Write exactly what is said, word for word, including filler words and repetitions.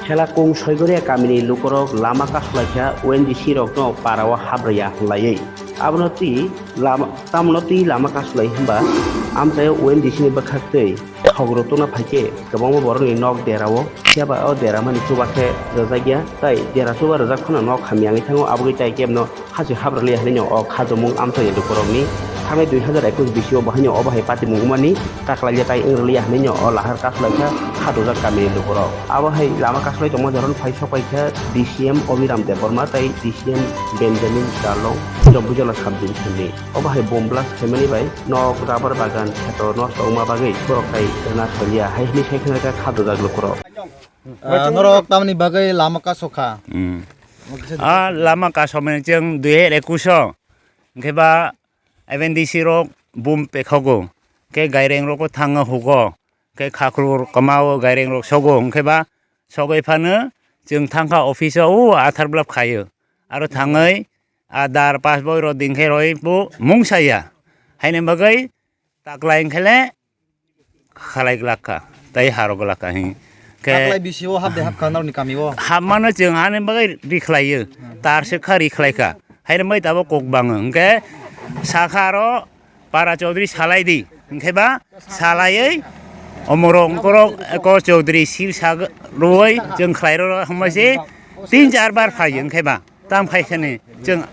Khelakung Soigoria kamini lukurok lama kasulaikha O N G C rokno parao habraya hwnlaiwi. Abono twi lama, tamno twi lama kasulai hwnba amchaio O N G C ni bwkhak twi khogro tungna phaikhe kwbangma borokni nok derao phiya ba o dera mani chuba khe rwjakya, tai dera chuba rwjak phano nok hamya wngwi thango, aboni tai kebno hachwi habrwliya hinwi o khajomung amchaini lukurokni thangnai dui hazar ekush bisio bo haino obo hai patimung wngmani kaklaijak tai wngrwliya hinwi o lahar kaslaikha khajojak kamini lukurok. Abo hai lama kaslai tongma jorano phai sokpaikha D C M Abhiram Debbarma tai D C M Benjamin Darlong, Jompuijala sub division ni. Obo hai bomb blast khaimani bai nok, rubber bagan, kheto nosto wngma bagwi borok tai rwna saliya hai hinwi sai khna kha khajojak lukurok. Ah, norok tamni bagwi lama kasokha? Hmm. Ah, lama kasomani chwng dui hajar ekush o, hwnkhe ba F N D C rok bum pekhogo, hwnkhe gaireng rokbo thango hugo, hwnkhe khaklur kwmao gaireng rok sogo, hwnkhe ba sogwi phano chwng thangkha office o, o athar block khaio, aro thangwi Aadhaar, passbook rok dinkhe roi bo mungsaya, haini bagwi taklai wngkhele khalai glak kha, tei haro glak kha, hing khe taklai bisi o hap de hap kha norni kami o? Hapmano chwng ani bagwi rikhlaio, tar se kha rikhlaikha, haini bagwi tabuk kok bango, hwnkhe sakha aro para chaudhuri salai di, hwnkhe ba salaiwi omorok ongkorok eko chaudhuri sil sa rwui chwng khlai rw hambai se tin char bar phaio, hwnkhe ba tam khai khani chwng.